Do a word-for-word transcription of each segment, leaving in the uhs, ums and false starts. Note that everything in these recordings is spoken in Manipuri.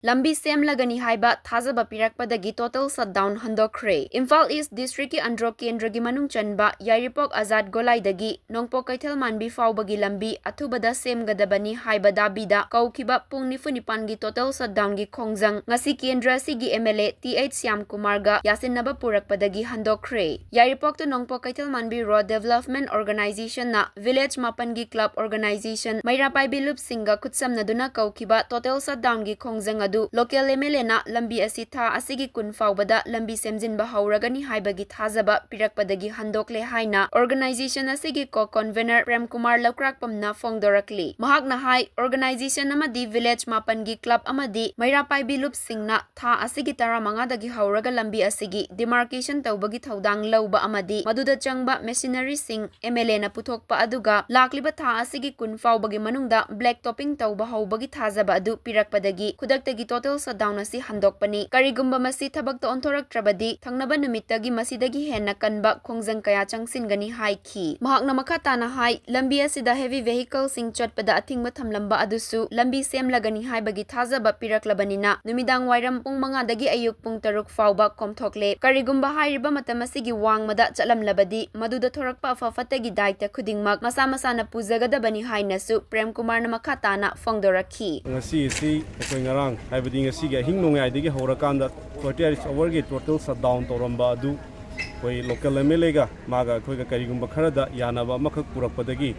ꯂꯝꯕꯤ ꯁꯦꯝꯂꯒꯅꯤ ꯍꯥꯏꯕ ꯊꯥꯖꯕ ꯄꯤꯔꯛꯄꯗꯒꯤ total shutdown ꯍꯟꯗꯣꯛꯈ꯭ꯔꯦ꯫ ꯏꯝꯐꯥꯜ ꯏꯁ ꯗꯤꯁꯇ꯭ꯔꯤꯛꯀꯤ ꯑꯟꯗ꯭ꯔꯣ ꯀꯦꯟꯗ꯭ꯔꯒꯤ ꯃꯅꯨꯡ ꯆꯟꯕ ꯌꯥꯏꯔꯤꯄꯣꯛ ꯑꯖꯥꯗ ꯒꯣꯂꯥꯏꯗꯒꯤ ꯅꯣꯡꯄꯣꯛ ꯀꯩꯊꯦꯜ ꯃꯥꯟꯕꯤ ꯐꯥꯎꯕꯒꯤ ꯂꯝꯕꯤ ꯑꯊꯨꯕꯗ ꯁꯦꯝꯒꯗꯕꯅꯤ ꯍꯥꯏꯕ ꯗꯥꯕꯤꯗ ꯀꯧꯈꯤꯕ ꯄꯨꯡ ꯅꯤꯐꯨ ꯅꯤꯄꯥꯟꯒꯤ total shutdownꯒꯤ ꯈꯣꯡꯖꯪ ꯉꯁꯤ ꯀꯦꯟꯗ꯭ꯔ ꯑꯁꯤꯒꯤ MLA ꯇꯤ ꯑꯩꯆ ꯁ꯭ꯌꯥꯝꯀꯨꯃꯥꯔꯒ ꯌꯥꯁꯤꯟꯅꯕ ꯄꯨꯔꯛꯄꯗꯒꯤ ꯍꯟꯗꯣꯛꯈ꯭ꯔꯦ꯫ ꯌꯥꯏꯔꯤꯄꯣꯛꯇ ꯅꯣꯡꯄꯣꯛ ꯀꯩꯊꯦꯜ ꯃꯥꯟꯕꯤ ꯔꯣꯗ ꯗꯦꯕꯂꯞꯃꯦꯟ ꯑꯣꯔꯒꯅꯥꯏꯖꯦꯁꯟꯅ ꯚꯤꯂꯦꯖ ꯃꯥꯄꯟꯒꯤ ꯀ꯭ꯂꯕ ꯑꯣꯔꯒꯅꯥꯏꯖꯦꯁꯟ ꯃꯩꯔꯥ ꯄꯥꯏꯕꯤ ꯂꯨꯞꯁꯤꯡꯒ ꯈꯨꯠꯁꯝꯅꯗꯨꯅ ꯀꯧꯈꯤꯕ total shutdownꯒꯤ ꯈꯣꯡꯖꯪ ꯑꯗꯨ local MLAꯅ ꯂꯝꯕꯤ ꯑꯁꯤ ꯊꯥ ꯑꯁꯤꯒꯤ ꯀꯨꯟ ꯐꯥꯎꯕꯗ ꯂꯝꯕꯤ ꯁꯦꯝꯖꯤꯟꯕ ꯍꯧꯔꯒꯅꯤ ꯍꯥꯏꯕꯒꯤ ꯊꯥꯖꯕ ꯄꯤꯔꯛꯄꯗꯒꯤ ꯍꯟꯗꯣꯛꯂꯦ ꯍꯥꯏꯅ organization ꯑꯁꯤꯒꯤ co-convenor ꯄ꯭ꯔꯦꯝꯀꯨꯃꯥꯔ ꯂꯧꯀ꯭ꯔꯥꯛꯄꯝꯅ ꯐꯣꯡꯗꯣꯔꯛꯂꯤ꯫ ꯃꯍꯥꯛꯅ ꯍꯥꯏ, organization ꯑꯃꯗꯤ ꯚꯤꯂꯦꯖ ꯃꯥꯄꯟꯒꯤ ꯀ꯭ꯂꯕ ꯑꯃꯗꯤ ꯃꯩꯔꯥ ꯄꯥꯏꯕꯤ ꯂꯨꯞꯁꯤꯡꯅ ꯊꯥ ꯑꯁꯤꯒꯤ ꯇꯔꯥꯃꯉꯥꯗꯒꯤ ꯍꯧꯔꯒ ꯂꯝꯕꯤ ꯑꯁꯤꯒꯤ demarcation ꯇꯧꯕꯒꯤ ꯊꯧꯗꯥꯡ ꯂꯧꯕ ꯑꯃꯗꯤ ꯃꯗꯨꯗ ꯆꯪꯕ machineryꯁꯤꯡ MLAꯅ ꯄꯨꯊꯣꯛꯄ ꯑꯗꯨꯒ ꯂꯥꯛꯂꯤꯕ ꯊꯥ ꯑꯁꯤꯒꯤ ꯀꯨꯟ ꯐꯥꯎꯕꯒꯤ ꯃꯅꯨꯡꯗ black topping ꯇꯧꯕ ꯍꯧꯕꯒꯤ ꯊꯥꯖꯕ ꯑꯗꯨ ꯄꯤꯔꯛꯄꯗꯒꯤ ꯈꯨꯗꯛꯇꯒꯤ total shutdown ꯑꯁꯤ ꯍꯟꯗꯣꯛꯄꯅꯤ꯫ ꯀꯔꯤꯒꯨꯝꯕ ꯃꯁꯤ ꯊꯕꯛꯇ ꯑꯣꯟꯊꯣꯔꯛꯇ꯭ꯔꯕꯗꯤ ꯊꯪꯅꯕ ꯅꯨꯃꯤꯠꯇꯒꯤ ꯃꯁꯤꯗꯒꯤ ꯍꯦꯟꯅ ꯀꯟꯕ ꯈꯣꯡꯖꯪ ꯀꯌꯥ ꯆꯪꯁꯤꯟꯒꯅꯤ ꯍꯥꯏꯈꯤ꯫ ꯃꯍꯥꯛꯅ ꯃꯈꯥ ꯇꯥꯅ ꯍꯥꯏ, ꯂꯝꯕꯤ ꯑꯁꯤꯗ heavy vehicleꯁꯤꯡ ꯆꯠꯄꯗ ꯑꯊꯤꯡꯕ ꯊꯝꯂꯝꯕ ꯑꯗꯨꯁꯨ ꯂꯝꯕꯤ ꯁꯦꯝꯂꯒꯅꯤ ꯍꯥꯏꯕꯒꯤ ꯊꯥꯖꯕ ꯄꯤꯔꯛꯂꯕꯅꯤꯅ ꯅꯨꯃꯤꯗꯥꯡ ꯋꯥꯏꯔꯝ ꯄꯨꯡ ꯃꯉꯥꯗꯒꯤ ꯑꯌꯨꯛ ꯄꯨꯡ ꯇꯔꯨꯛ ꯐꯥꯎꯕ ꯀꯣꯝꯊꯣꯛꯂꯦ꯫ ꯀꯔꯤꯒꯨꯝꯕ ꯍꯥꯏꯔꯤꯕ ꯃꯇꯝ ꯑꯁꯤꯒꯤ ꯋꯥꯡꯃꯗ ꯆꯠꯂꯝꯂꯕꯗꯤ ꯃꯗꯨꯗ ꯊꯣꯔꯛꯄ ꯑꯐ ꯐꯠꯇꯒꯤ ꯗꯥꯏꯇ ꯈꯨꯗꯤꯡꯃꯛ ꯃꯁꯥ ꯃꯁꯥꯅ ꯄꯨꯖꯒꯗꯕꯅꯤ ꯍꯥꯏꯅꯁꯨ ꯄ꯭ꯔꯦꯝꯀꯨꯃꯥꯔꯅ ꯃꯈꯥ ꯇꯥꯅ ꯐꯣꯡꯗꯣꯔꯛꯈꯤ꯫ ꯉꯁꯤ ꯑꯁꯤ ꯑꯩꯈꯣꯏ ꯉꯔꯥꯡ, ꯍꯥꯏꯕꯗꯤ ꯉꯁꯤꯒꯤ ꯑꯍꯤꯡ ꯅꯣꯡꯌꯥꯏꯗꯒꯤ ꯍꯧꯔꯀꯥꯟꯗ forty hours hourꯒꯤ total shutdown ꯇꯧꯔꯝꯕ ꯑꯗꯨ ꯑꯩꯈꯣꯏ local MLAꯒ ꯃꯥꯒ ꯑꯩꯈꯣꯏꯒ ꯀꯔꯤꯒꯨꯝꯕ ꯈꯔꯗ ꯌꯥꯅꯕ ꯑꯃꯈꯛ ꯄꯨꯔꯛꯄꯗꯒꯤ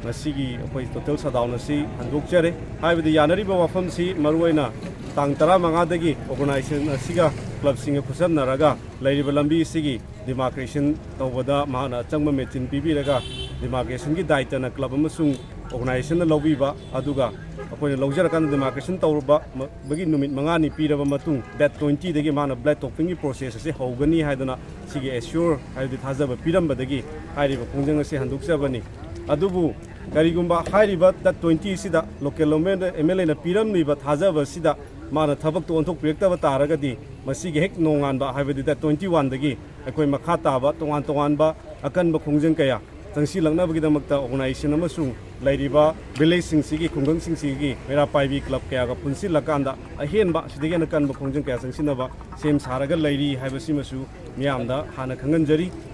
ꯉꯁꯤꯒꯤ ꯑꯩꯈꯣꯏ total shutdown ꯑꯁꯤ ꯍꯟꯗꯣꯛꯆꯔꯦ꯫ ꯍꯥꯏꯕꯗꯤ ꯌꯥꯅꯔꯤꯕ ꯋꯥꯐꯝꯁꯤ ꯃꯔꯨꯑꯣꯏꯅ ꯇꯥꯡ ꯇꯔꯥꯃꯉꯥꯗꯒꯤ organization ꯑꯁꯤꯒ ꯀ꯭ꯂꯕꯁꯤꯡꯒ ꯈꯨꯠꯁꯝꯅꯔꯒ ꯂꯩꯔꯤꯕ ꯂꯝꯕꯤ ꯑꯁꯤꯒꯤ demarcation ꯇꯧꯕꯗ ꯃꯍꯥꯛꯅ ꯑꯆꯪꯕ ꯃꯦꯆꯤꯟ ꯄꯤꯕꯤꯔꯒ demarcationꯒꯤ ꯗꯥꯏꯇꯅ ꯀ꯭ꯂꯕ ꯑꯃꯁꯨꯡ organizationꯅ ꯂꯧꯕꯤꯕ, ꯑꯗꯨꯒ ꯑꯩꯈꯣꯏꯅ ꯂꯧꯖꯔꯀꯥꯟꯗ demarcation ꯇꯧꯔꯨꯕ ꯃ-, ꯕꯒꯤ ꯅꯨꯃꯤꯠ ꯃꯉꯥꯅꯤ ꯄꯤꯔꯕ ꯃꯇꯨꯡ date twentyꯗꯒꯤ ꯃꯥꯅ black toppingꯒꯤ process ꯑꯁꯤ ꯍꯧꯒꯅꯤ ꯍꯥꯏꯗꯨꯅ ꯁꯤꯒꯤ assure, ꯍꯥꯏꯕꯗꯤ ꯊꯥꯖꯕ ꯄꯤꯔꯝꯕꯗꯒꯤ ꯍꯥꯏꯔꯤꯕ ꯈꯣꯡꯖꯪ ꯑꯁꯤ ꯍꯟꯗꯣꯛꯆꯕꯅꯤ꯫ ꯑꯗꯨꯕꯨ ꯀꯔꯤꯒꯨꯝꯕ ꯍꯥꯏꯔꯤꯕ date twenty ꯑꯁꯤꯗ local MLAꯅ ꯄꯤꯔꯝꯂꯤꯕ ꯊꯥꯖꯕ ꯑꯁꯤꯗ ꯃꯥꯅ ꯊꯕꯛꯇ ꯑꯣꯟꯊꯣꯛꯄꯤꯔꯛꯇꯕ ꯇꯥꯔꯒꯗꯤ ꯃꯁꯤꯒꯤ ꯍꯦꯛ ꯅꯣꯡꯉꯥꯟꯕ, ꯍꯥꯏꯕꯗꯤ date twenty oneꯗꯒꯤ ꯑꯩꯈꯣꯏ ꯃꯈꯥ ꯇꯥꯕ ꯇꯣꯉꯥꯟ ꯇꯣꯉꯥꯟꯕ ꯑꯀꯟꯕ ꯈꯣꯡꯖꯪ ꯀꯌꯥ ꯆꯪꯁꯤꯜꯂꯛꯅꯕꯒꯤꯗꯃꯛꯇ organization ꯑꯃꯁꯨꯡ ꯂꯩꯔꯤꯕ villageꯁꯤꯡꯁꯤꯒꯤ, ꯈꯨꯡꯒꯪꯁꯤꯡꯁꯤꯒꯤ ꯃꯩꯔꯥ ꯄꯥꯏꯕꯤ club ꯀꯌꯥꯒ ꯄꯨꯟꯁꯤꯜꯂꯀꯥꯟꯗ ꯑꯍꯦꯟꯕ ꯁꯤꯗꯒꯤ ꯍꯦꯟꯅ ꯀꯟꯕ ꯈꯣꯡꯖꯪ ꯀꯌꯥ ꯆꯪꯁꯤꯟꯅꯕ ꯁꯦꯝ ꯁꯥꯔꯒ ꯂꯩꯔꯤ ꯍꯥꯏꯕꯁꯤꯃꯁꯨ ꯃꯤꯌꯥꯝꯗ ꯍꯥꯟꯅ ꯈꯪꯍꯟꯖꯔꯤ꯫